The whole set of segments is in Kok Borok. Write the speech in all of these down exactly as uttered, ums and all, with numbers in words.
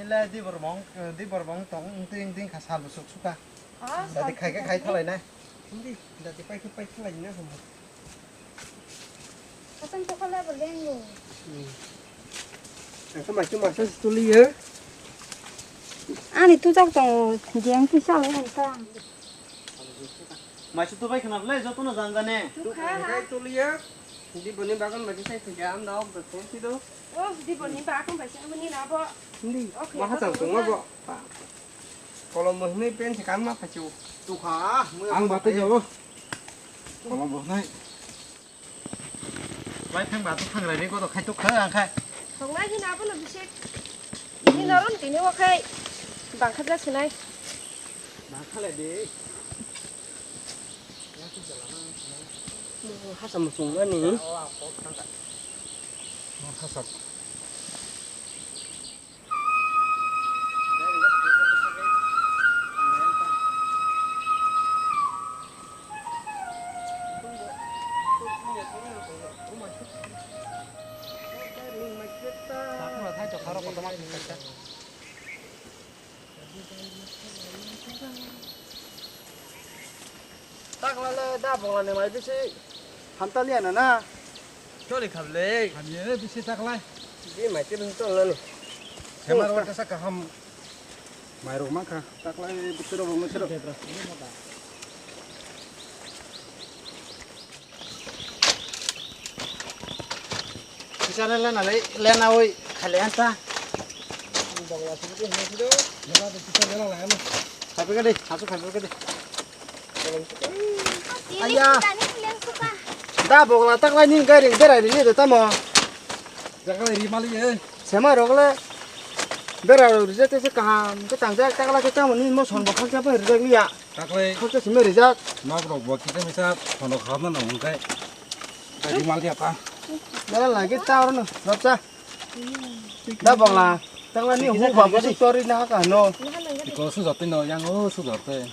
Le di bormong, di bormong tong, engti engti kha sal busuk suka. Ah, dati sal khai khe busuk khai thalai nai. Hindi, dati pai khe pai thalai na hum. Asam to khala bo lengo. Hmm. Ang kha maisu masa tuli ya. Ani tu jak tong, jeng ti sal yang ta. Maisu tubai khna le joto no jang jane. Tukha. Ang khai tuli ya. Hindi boni bagan maisu sai thja am da ok da thon ti do. Oh, di boni bagan bai sai boni na bo. Hindi. Okay, maha chang tong bo. Kolom bo hwnwi pen se kan ma phachu. Tukha, mui ang bate jabo. Kolom bo hwnwi. Bai thang ba thang rai ko to khai to kha ang khai. Thongnai hin abo no bisik. Ni norom tini o khai. Bang kha ja sinai. Bang kha le de. Mo hasa mo sung ani. Mo hasa. Taklai le da bongla ni mai bisi hamtaliya na na. Choli khablei. Hamye bisi taklai. Di mai tiri to lani. Semar wa kasa kaham. Mai rok mangkha. Taklai bisi rok bongla siro. Kisa le lena le, lena oi, khale anta. Bongla sibidi hino sido. Lena de kisa lena la ano. Khape ka de, hasu khape ka de. Aya. Da bongla taklai ni gari berai ri de tamo. Taklai ri mali e. Sema rok le. Bera rok ri je te se kaham. Ke tang jak taklai ke tamo ni mo son bo khak jak ri jak liya. Taklai khoroksa simi rijak. Nok rok bo kisa misa phano khamna nang hwnkhai. Gari mal dia ta. Dala lagi ta oro no, lapsa. Da bongla. Tangla ni hu ba bo tori na ka no. Iko sujak twi no yang o sujak twi.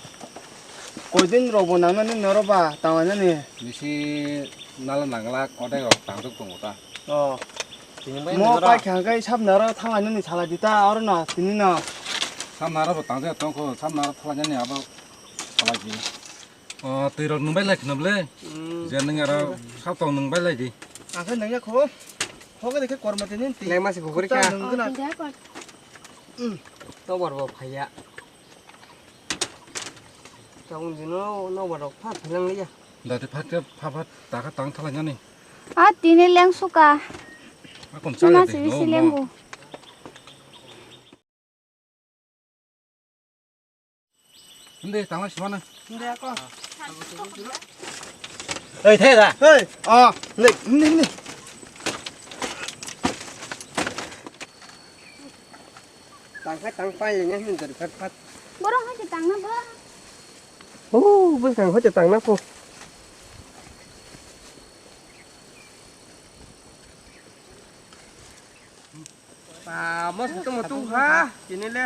Koi din rok bo nang nani noro ba tangla nani. Bisi nala nangla kodai rok tangjuk tongo ta. Oh. Mo pai khang kai sab naro thanglai nani sala di ta oro no tini no. Sab naro bo tangjuk tongkho sab naro thanglai nani abo. Salai di. O, twi rok nung bai lai khna ble. Hmm. Je nung aro sab tong nung bai lai di. Ang khe nung ya kho. Ho khe de khe kormo tini ti. Leng ma se guguri kha. Nung gana. Hmm. Tobar bo phaiya. Tong dino no ba rok pha phalang liya. Dati phat pha phat ta kha tang thalai nani. A tini leng suka. Akon chale de. Bisi lengu. Hindi, tangla simana. Hindi ako. Hey, the da. Hey, ah, hindi, hindi, hindi. Tang khai tang pai le nyen dari phat phat. Borok hai tang na ba. Oh, bwskango hai tang na pho. Ba, mo sa tong tu ha, tini le.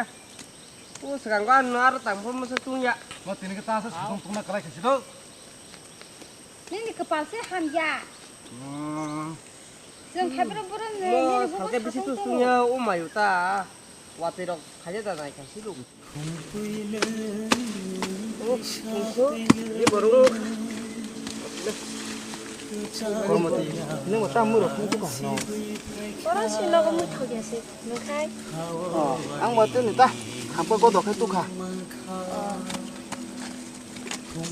O, sekarang gua anu aro tang pho mo sa tung ya. Mo tini kita sa sung tung na kalai kasi do. Nini kepal se ham ya. Hmm. Seng khai bro bro ne. Mo salke bisi tu sung ya, o mayu ta. Wati rok khai da nai kasi do. Oh, tungso, ye borok. Kormoti, nung ta muro tungso ka no. Oro si nogo mui thok ya se, nung khai. Oh, ang ba tini ta, hampa godok khai tukha. Oh.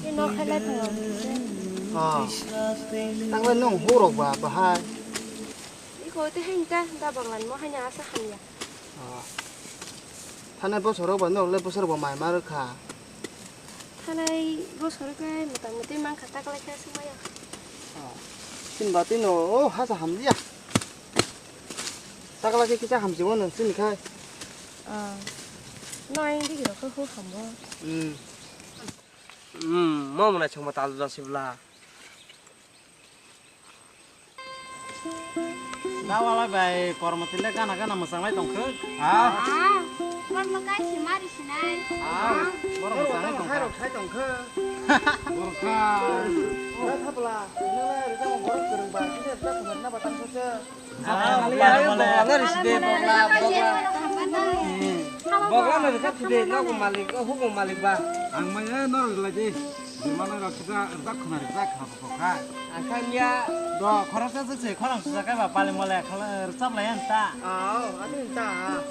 Ni no khai lai phai. Oh. Tang le nung hurok ba, bahai. Iko te heng ta, da banglan mo hanya asa hamya. Ah. Thanai bosoro ba nok le bosoro bo mai ma rwkha. Thanai bosoro khe mota moti mankha taklai khe swmaya. Ah. Chini ba twi no o hasa hamliya. Taklai khe kisa hamsimo nang chini khai. Ah. No ayang digi rok khe hu hambo. Hmm. Hmm, mo mwnai chwngma talu da sibla. Da walai bai kormo tile gana gana mwsang lai tongkhe. Ha? Ah, kormo kai si mari sinai. Ah, borok mwsang lai tongkha. Hai rok sai tongkhe. Borok kha. Da thapla, nang lai rwjak borok kwrwng ba, kisa da thumar na batang khe. Ah, bokla, bokla, bokla, bokla. Bokla no rwkha thide, nogo malik, o hugo malik ba. Ang maya no rwlai di. Jemana rok kisa rwjak khuna rwjak kha bokha. Ang kha miya. Do khoroksa se se khorang susa kai ba pali mole khala rwchap lai ang ta. Ao, atin ta.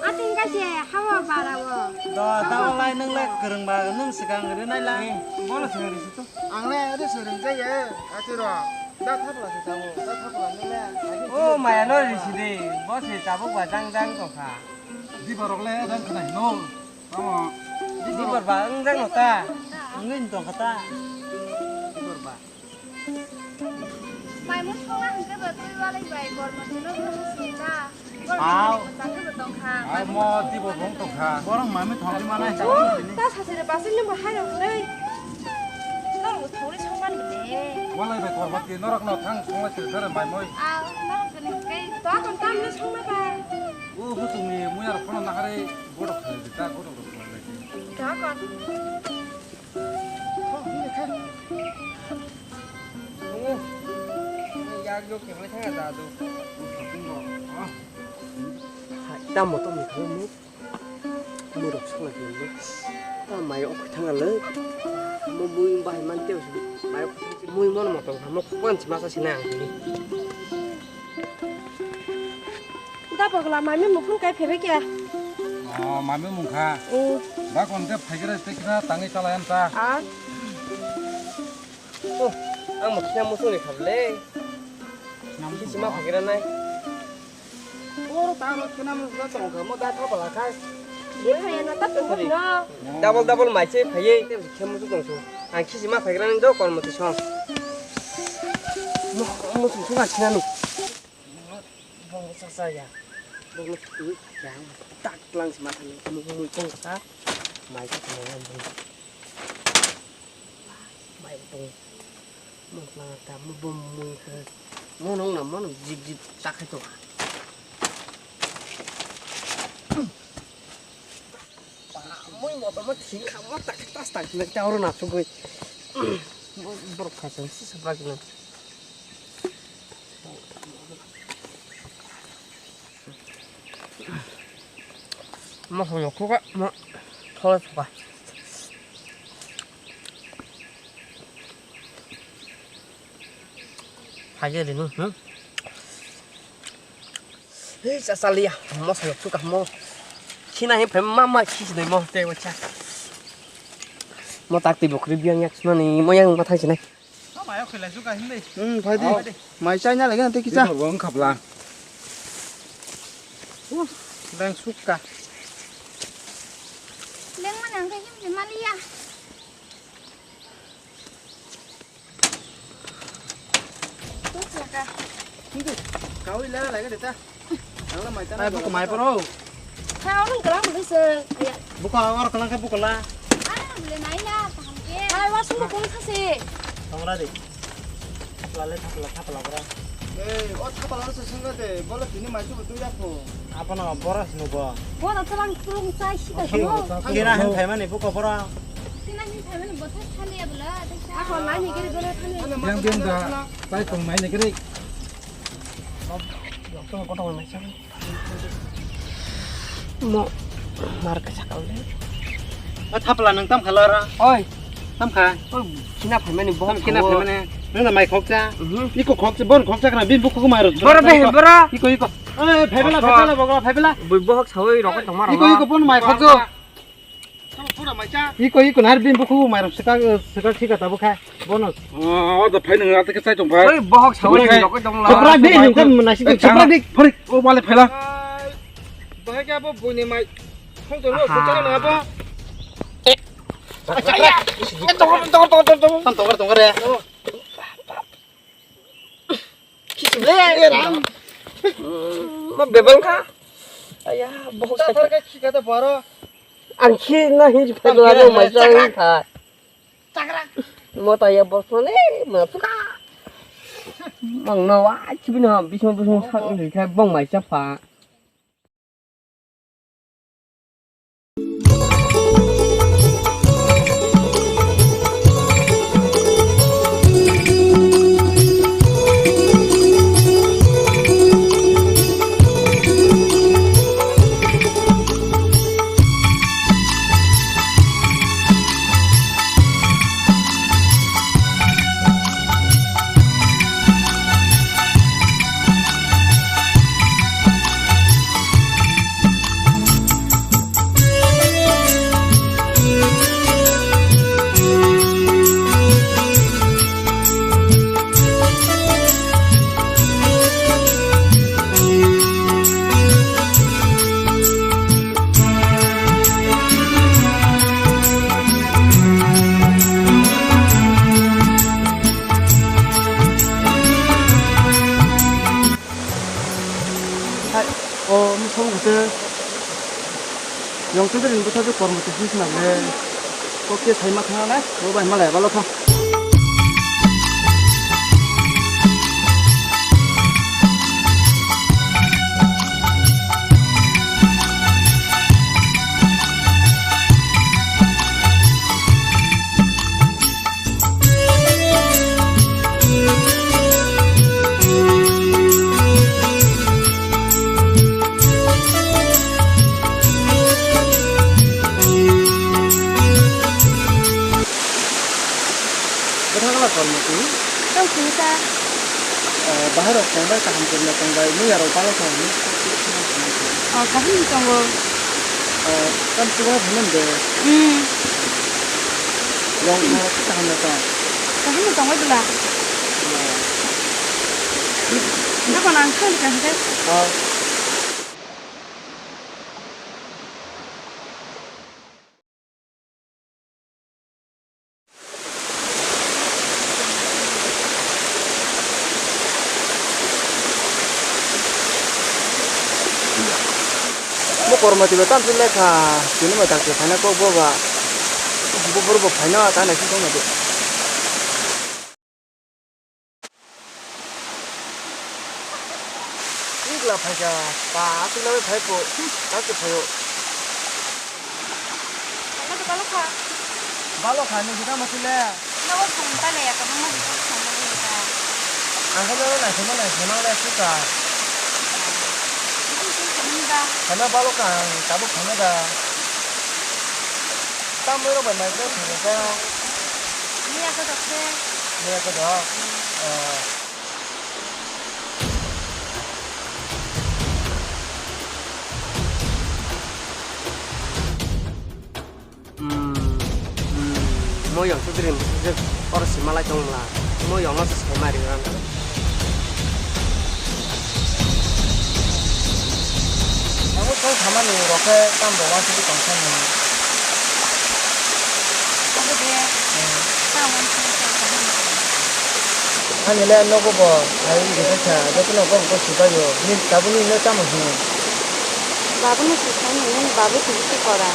Atin ka se hawa bara wo. Do ta lai nang le kwrwng ba nang swkang rwnai la. Bono swkang rwsi to. Ang le ade swrwng jaya, ati ro. Da thapla se tango, da thapla nang le. O maya no rwsi de, bo se tabuk ba jang jang tong kha. Diba rok le jang khnai no. Tamo. Diba ba wng jang no ta. Wngwi tong kha ta. Diba ba. Mai mo thongna hwnkhe bo twi walai bai, gormo thwino thwngwi sini ta. Gormo thwino bo chakhe bo tong kha. Ai mo diba bong tong kha. Borok mami thongwi manai. O, ta sasire basai nang bo hai rok le. Norok bo thongwi songmani de. Walai bai gormo thwi norok no thang songla siri thare mai moi. A, norok ni kai to kon tam ni songma ba. O huchungni muyar phano naharwi botok khalai di ta, botok rok khalai di. Da kon. Tho, hini kha. Nungo. Yak yo kemai thanga da do. Hai, tamo tamo khalai mu. Murok sala kemai. Ta mai ok thanga le. Mo bui bai man teo. Mai ok mui mon moto mo kwan chima sa sina. Da pagla mami mukhun kai phebe kya? Oh, mami mungkha. Mm. Da kon de phaigra te kisa tangi chala yan ta. Ah. Oh, ang mukhya musung ni khable. Nam kisi ma phaigra nai. Oro ta ro kena musung tong kha mo da tha bala khai. Ye phaya na ta tong no. Double double mai che phaiye te mukhya musung tong su. Ang kisi ma phaigra nai do kon mo ti song. Mo musung sunga kina nu. Bong sa sa ya. Bong twi yang tak lang si mata ni mung mung kong sa. Mai sa kong yang bong. Mai bong. Mung lang ta mung bong mung ha. Mung nong na mung jip jip tak hai to. Mui moto mo thing kha mo tak tas tak na ta oro na sugui. Borok kha chang si sabra gina. Mo hono khuka mo thole thoka. Phai je rinu, hmm? Hei, cha, cha, liya. Mo sayok suka mo. Khina he phem ma ma khi sinai mo te wacha. Mo tak ti bokri biang yak sima ni mo yang ma thang sinai. Ma ma yok khela suka himbe. Hmm, phai di. Oh. Mai chai na lagi nanti kicha. Bini bo wng khapla. Uh, bang suka. Leng ma nang khe himbe ma liya. Kawi la lai ka deta. Ang la mai ta. Ai buku mai poro. Hai orang kelang belum se. Iya. Buku orang kelang ke buku la. Ah, boleh mai la, paham ke. Hai, wasu buku sa se. Tong la di. Lale thapla thapla bra. Eh, o thapla se sungga de. Bola tini mai su tu ya ko. Apa na boras nu bo. Bola telang tulung sai si ta. Kira han thai mani buku bra. Kira han thai mani bo thai thali ya bela. Ako nai ni giri bela thali. Yang biang da tai tong nai ni giri. Mo mar ka sakal le. A thapla nang tam khala ra. Oi. Tam kha. Oi, khina phaimani bo. Tam khina phaimani. Nang na mai khokcha. Mhm. Iko khokcha, bon khokcha kana bin buku mai ro. Bora be, bora. Iko, iko. Eh, phaibela, phaibela, bogra, phaibela. Bui bohok sawi rokoi tongma ro. Iko, iko, bon mai khokcha. Iko, iko, nahar bin buku mai ro, sika, sika, sika, tabo kha. Bonus. Oh, da phai nang ate ke sai tong phai. Oi, bohok sawi rokoi tongla. Chopra bin, nang kan nasi chopra bin. Phari, o bale phaila. Bahai ke abo buini mai. Khong tong lo, khong tong lo abo. Acha ya. Tong, tong, tong, tong. Tong, tong, tong, tong. Khichim le, ram. Ma bebang kha. Aya, bohok sa thar ka khika ta boro. Ang khi na hin phai la no mai chang kha. Chagra. Mo ta ya bos ne, ma suka. Mang no wa, chibino bismo bismo sa ni kha bong mai cha pha. Yong Chudri ni bwsajwk kormo twi swnam le. Kok khe saima thang nai, bo bai malai balo thang. Bwthakla kormo twi. Tong sini ta. Eh, bahai rok tongbai, kaham kwrwino tongbai, mui yarok balo tong hinwi. Oh, kaham ni tongo. Eh, tam chuba hinwi de. Hmm. Long thang kaham no tong. Kaham ni tongbai bwla. Oh. Nokon ang thang kaham de. Oh. Bo kormo twi bo tamsi lekha, tini mai tak twi phaina kok bo ba, bo boro bo phaina ta nai sing tongma di. Igla phaikha, pa aswk nai phai pho, ta se phaio. Ano to balo kha. Balo kha, ni kita masih le. Nogo phone ta le ya, kamu mah bisa phone le ya. Ang kha nono nai phone nai phone le suka. Itu sih kami ba. Kana balo kha, ang tabuk phone da. Tam mero bai mai ko phone ka. Ni ya ko dokte. Ni ya ko dok. Eh. Hmm, hmm, mo yong sudri mo sudri oro si malai tong mla. Mo yong no se sai mari ran. Amo tong samani rokhe tam bo wan sidi tong samani. Abo de. Hmm. Tam wan sidi tong samani. Ani le nogo bo, ai, gete cha, joto no gom ko sibai yo. Ni tabuni no tamo hino. Babu no sisai ni, nung babu sisi kora.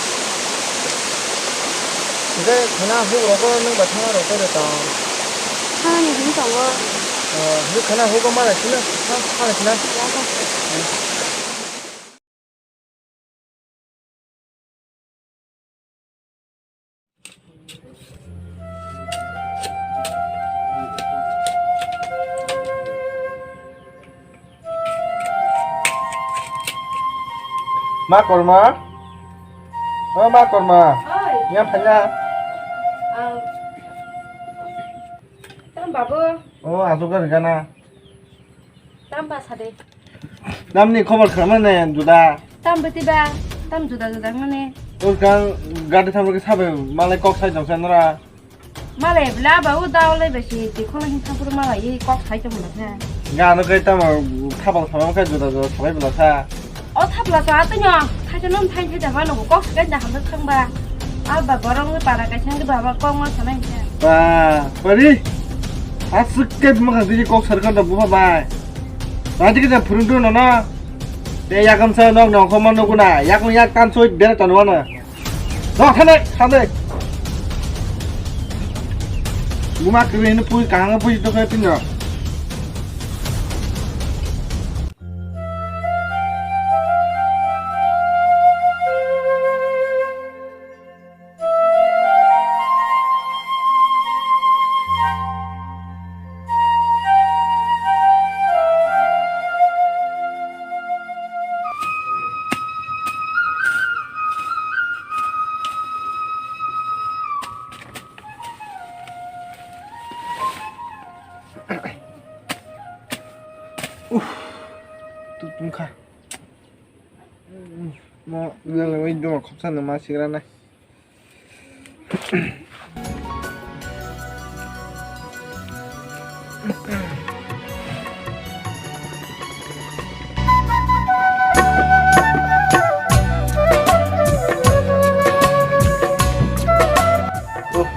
Gete khana hu rogo nung ba thana rogo de tong. Thana ni hin tongo. Oh, ni khana hu ko mala sina, ha, mala sina. Ya, ya. Ma korma? O ma korma? Oi. Ya phanya. Ang. Tam babu. O asuk gana. Tam ba sade. Tamni khobor khamane juda. Tam bwtwi ba, tam juda juda mane. Urkang gadi thamro ke sabe malai kok sai jongsa nora. Malai bla ba u dao lai ba si ti khola hin thampur malai kok sai jong na kha. Gano kai tamo thabal thabal kai juda juda sabai bla sa. O thabla sa atwnyo thaisa nom thai thai da ba no kok sai da hamda thang ba. A ba borong para kai sang ba ba kok ma sanai kha. Ba, bari. Asuk ke ma khang kok sarkar da buha bai. Raji kita phurung tu nono. Te yakam sa nok nok khoma nukuna. Yakung yak tan soi bere tanu wana. Nok thane, thane. Buma kiri ini pui kahang pui tu kaya pinyo. Uff, tu tungkha. Mo nang le wai duma khopsa no ma sigra na. Uff,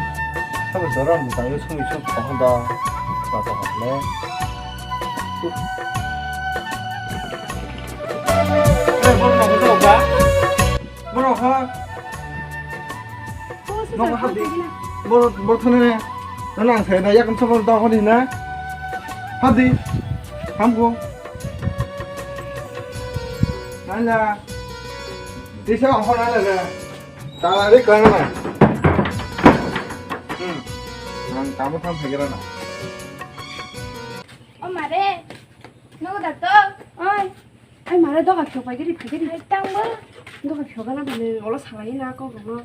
sabo doron bwskango sumi sumi kok da. Ba kok le. Uff. Eh, bol ma bujang Ha? Nogo habdi. Boro, boro thani ne. Nang ang saya da yakam sabor da honi na. Habdi. Hamgo. Nanya. Disa hon ala ga. Tala ri kang na. Hmm. Nang tamo tham phagira na. O mare. Nogo da to. Oi. Ai mare doga phiyok pai giri phai giri. Ai tangbo. Doga phiyok gana bini olo salai na kok rok no.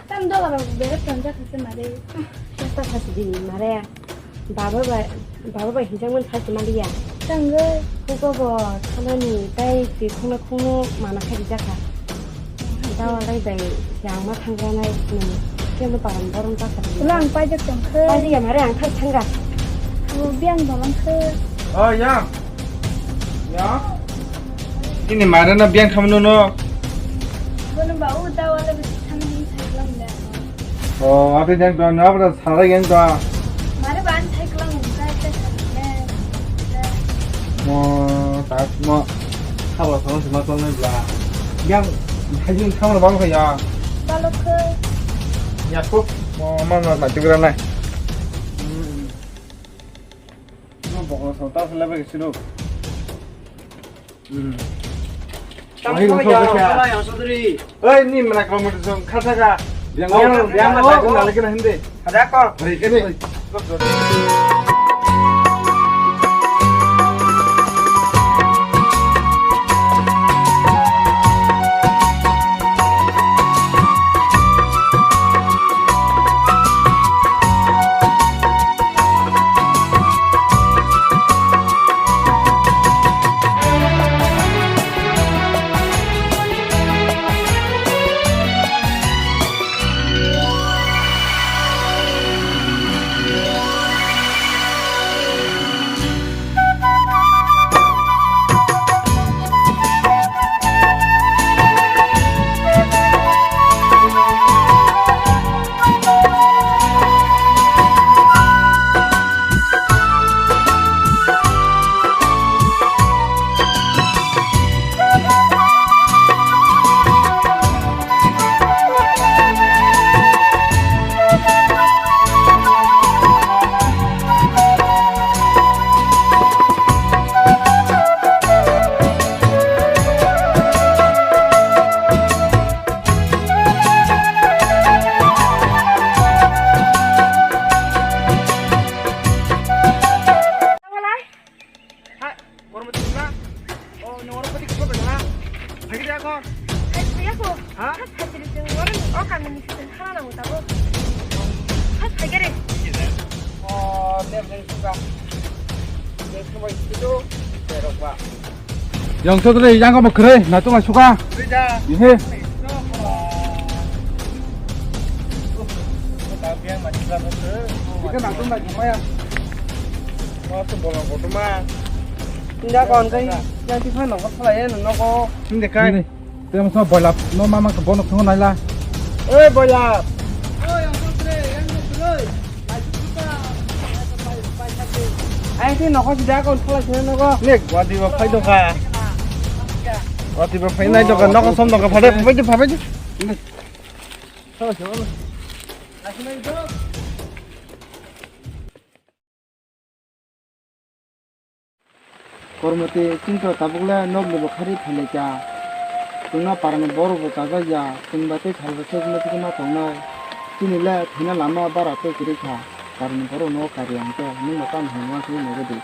Tam doga rok bere tonjak hase mare. Kasta khasi di mare. Baba bai, baba bai hinjak man khasi maliya. Tanggo. Kuko bo thanani tai twi khuna khunu mana kha rijak kha. Dawa lai bai yang ma thangranai nung kebo paran borom ta kha. Ulang paijak tong khe. Paijak ya mare ang thang thangga. Bo biang dolang khe. Oh, yang. Ya. Ini mare na biang khamno no. Bono ba u dawa lai bai thang ni sai lam le. Oh, ate yang doang, apa dah salah yang doang. Mare ban thai klang, thai, thai, thai, thai. Mo, tak mo, khabar sama sama tong nai bla. Yang thai jun khabar bang kha ya. Balok khe. Ya ko, mo, ma, ma, ma, juga nai. Hmm. Mo, bokong sama tak selai bagi sini. Hmm. Wahai lo, ya, sok ya. Yang sodri. Oi, ni mana kalau mau dong, kata ka. Yang, oh, yang, yang, yang, oh, lagi na hindi. Ada apa? Hari ini. Hai, kormo tila. Oh, ni oro pati ko na. Hai dia ko. Hai dia ko. Ha? Hai dia ko. Oro ni o kami ni situ hana na uta ko. Hai, hai gere. Oh, ne ne suka. Ne suka itu. Terok ba. Yang sodre yang ko mekre, na tu suka. Rida. Ihe. Ika na tu mai maya. Oh, tu bolong ko tu ma. Inda kon kai, yang ti phano ko phalai no ko. Inde kai. Inde. Temo so boilap no mama ko bono thong naila. Oi boilap. Oi ang sodre, yang sodre. Ai ti nokho sida kon phalai sene nogo. Nek wadi ba phai doka. Wadi ba phai nai doka nokho som doka phade phai di phai di. Nek. Sala sala. Kormoti, chwng to tabuk le nok ni bo khari phailai kha. Chwngno parani borok bo chajak ya, chwng bai tei salsa se chwngno tei ma tongnai. Chini le thwina lama bara tei kwrwi kha. Parani borok no kari ang khe, nwng bo tamo hwnwi uansugwi naigo di.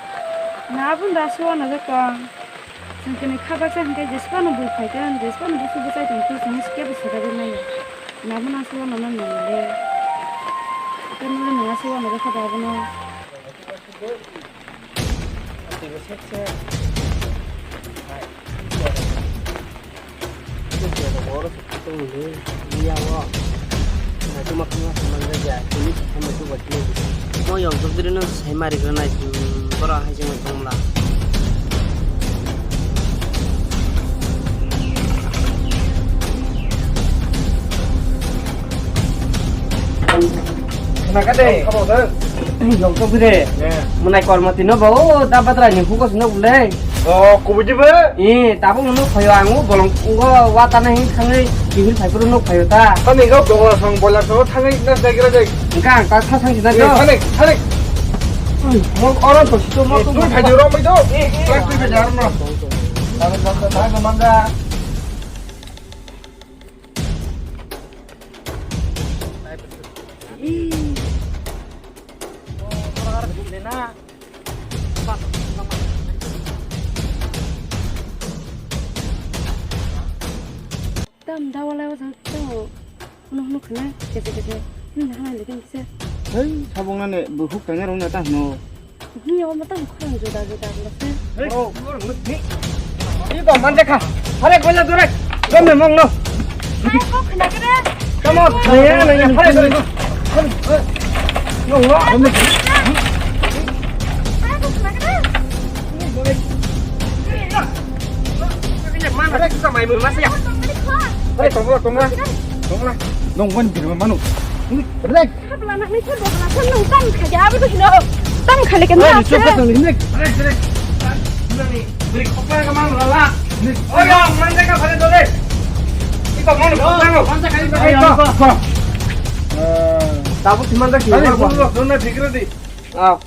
Na aboni da suwa no jotong. Chwng kwnwi kha baksa hwnkhe jesphano bui phai khe, jesphano busu bwchai tong khe chwng kebo swkagwi maya. Na abono suwa no nang nang le. Khe nwng le nang suwa no kha da abono. Mo yong tuk diri no sai mari kena nai, boro hai jeng tong la. Khna kha de. Khabo de. Yong tok de. Ye. Mwnai kormo tino bo, o da batra ni hugo sino bole. Oh, kubui di ba? Eh, tabuk nuk phaio ang, o bolong, o wata na hin thangwi, kihil phai phuru nuk phaio ta. Tani kau dongla song, boiler song, thangwi na dai gira dai. Engka ang ta sa sang sina Eh, jo. Thani, thani. Mo oro to sito mo Eh, to. Tui phai di ro mai do. Eh, eh. Tui phai di ro no. Tani kau ta thang mangga. Tam dawalai o jang to. Hunu hunu khna kete kete. Hunu hana lekin kisa. Hei, sabong nane buhuk tanya rong nata hno. Ni o matang khorang juda juda bla se. Hei, oh, ni. Ni ko manja kha. Hare koila dure. Gome mong no. Ai ko khna kre. Come on. Naya naya hare dure. Mong no. Ai ko khna kre. Hare kita mai mun masya. Hare tongla tongla. Tongla. Nong ban birma manu. Rek. Habla nang ni thebo na thon nang tam kha ja bu hino. Tam kha le kan Hey, na. Chop tang ni nek. Rek rek. Nani. Beri khopla ka mang lala. Oh ya, manja ka phale dole. Iko manu khopla ngo. Manja ka ni. Tabuk manja ki. Ani bulu dona fikre di. Ah.